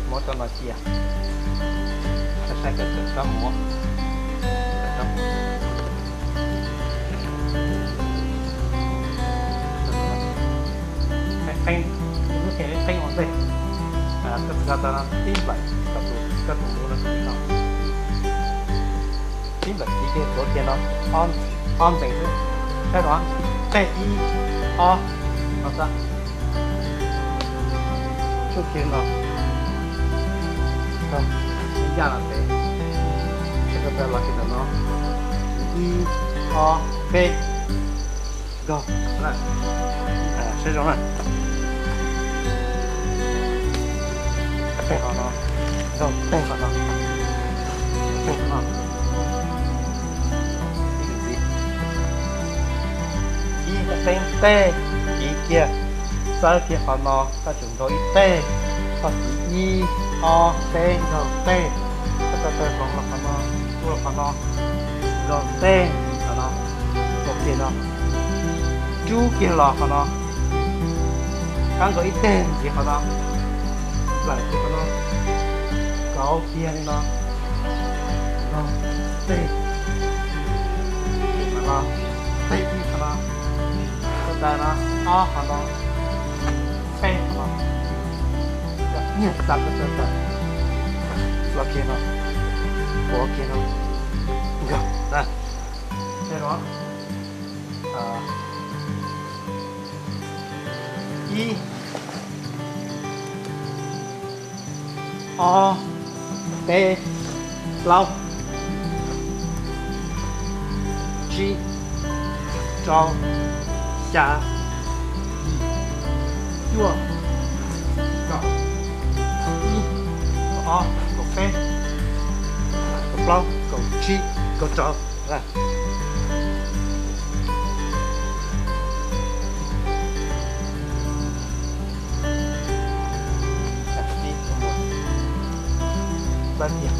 Muab rau no cia. Saib saib kawm kawm rab muv. Qeeb, lub qhia qeeb ua ntej. Koj txiv ko taw no tib nplaim, koj tus lub no tib nplaim kiv kiag tuav kiag no, ob ntees xwb. Saib no, tej ib, ob, no xwb. Tsuj kiag no, ncaj no pem, saib ko taw los kiag ntawm no, ib, ob, peb, nkaug. Saib zoo na, tej qhov no, nkaug tej qhov no, tej qhov no. Ib qeeb tej, kiv kiag, txawb kiag qhov no, koj tsum nkaug ib tej, txog kiv ib, ob, peb, nkaug tej, koj tau taw hloov los qhov no, rub los qhov no, nkaug tej, qhov no, nkaug kiag no, rub kiag los qhov no, kab nkaug ib teg ntxiv qhov no, nplaim kiag qhov no, kauv kiag li no, nkaug tej, qhov no, tej ib qhov no, ko taw no, ob qhov no, peb qhov no, nyiag txav ko taw tawm, los kiag no, puav kiag no, nkaug na. Ib, ob, peb, plaub, tsib, rau, xya, yim, cuaj, kaum ib, kaum ob, kaum peb, kaum plaub, kaum tsib, kaum rau. Txawb kiag,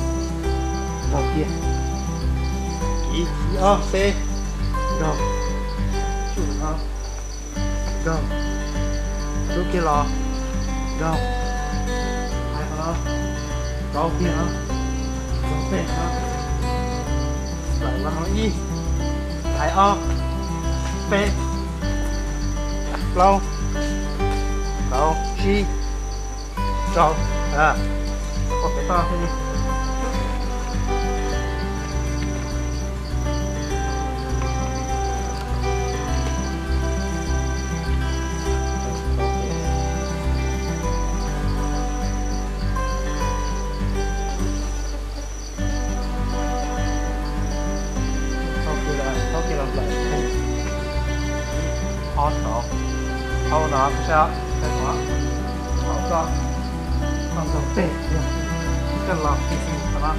nkaug kiag, kiv ib ob peb, nkaug, tsuj no, nkaug, rub kiag los, nkaug, hais qhov no, kauv kiag no, nkaug tej no, lawm los no ib, hais ob, peb, plaub, kaum tsib, rau, ua pem toj thiab li. Thauj kiag los nplaim, ob saud, thauj no saib, saib no, thaum koj, koj nkaug teg, koj los tib si saum no,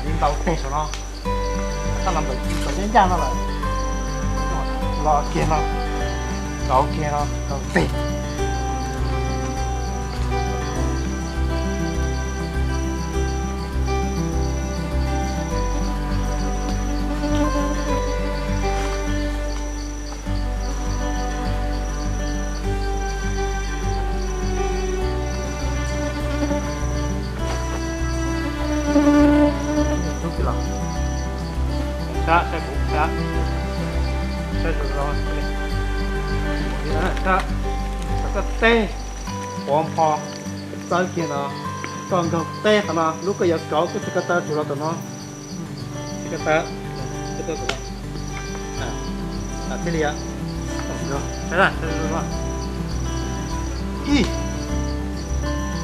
li ntau teg saum no, koj los nplaim kiv saum ncaj ncaj no lawm, los kiag no, kauv kiag no, kauv teg. Rub kiag los, sab saib kuv sab, saib zoo zoo, sab, koj teg, quav npho, txawb kiag no, koj nkaug teg qhov no, lub koj yuav kauv koj txiv ko taw tsum los tom no. Txiv ko taw, ko taw tom no. Thiaj li, ib,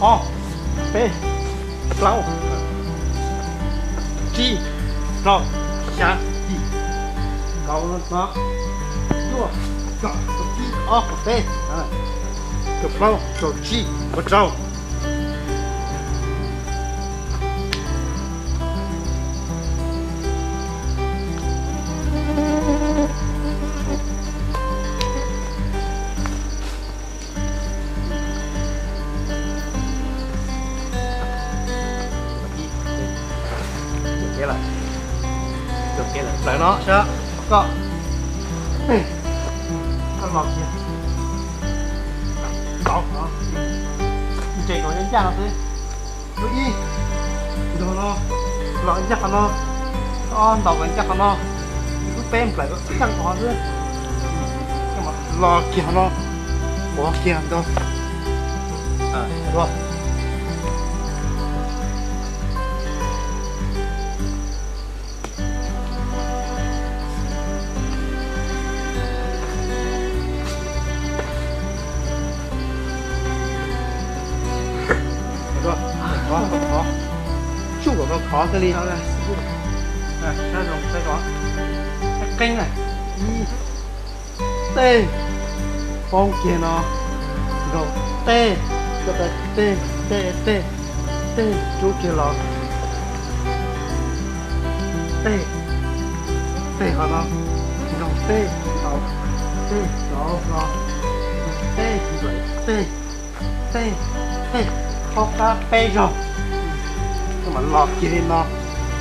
ob, peb, plaub, tsib, rau, xya, yim, Tau no, cuaj, kaum, kaum tsib, ob, kaum peb, kaum plaub, kaum tsib, kaum rau. Ib, cua kev lawm, cua kev lawm, plawv no sab koj, koj los kiag, ntaus no, ntses nkaus ncaj no xwb. Lub ib, ntaus no, los ncaj qhov no, ob, ntaus ncaj qhov no, lub peb nplawm ncaj qhov xwb, los kiag qhov no, quav kiag ntaus. Tsuj kom khov khov thiaj li. Saib zoo, saib zoo. Qeeb na. Ib, tej, poob kiag no, nkaus tej, tej, tej, tej, tej, rub kiag los. Tej, tej qhov no, nkaus tej, nkaus tej, nkaus los, tej, nkaus tej, tej, tej, qhov qab peb zaug, mam los kiag li no,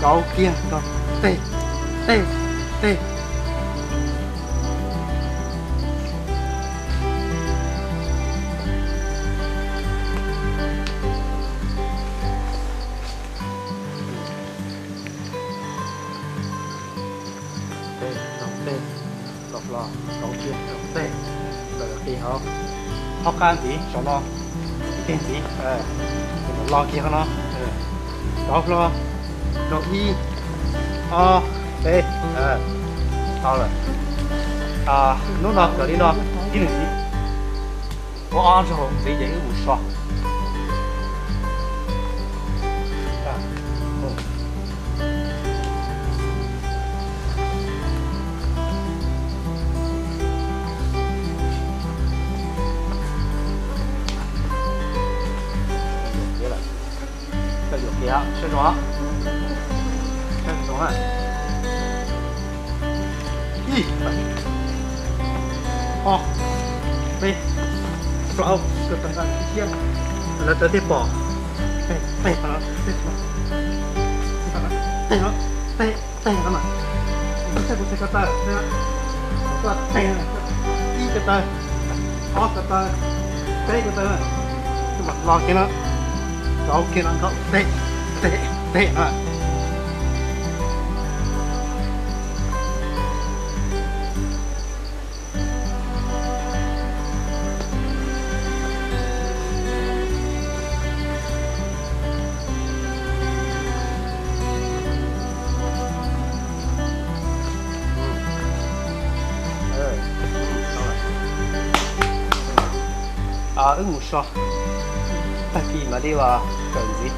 kauv kiag, tej, tej, tej. Tej, tej, los hlo, kauv kiag, tej, lawm qis hauv, qhov qab ntxiv saum no, tej ntxiv, los kiag qhov no, kauv hlo, rau ib, ob, peb, tau lawm. Hnub no kawm li no, ib leeg ntxiv, ua ob zaug ntxiv ces wb mus so. Koj yuam kiag, saib zoo, saib zoo na. Ib, ob, peb, plaub, ko taw no, ib, lawv tawv thiaj pom. Tej, tej, tej, tej, tej no, tej, tej no mas. Saib kuv txhais ko taw, koj tej, ib ko taw, ob ko taw, peb ko taw, los kiag no, kauv kiag no, tej, tej, tej no. Wb mus so, tag kis mam li ua kawm ntxiv.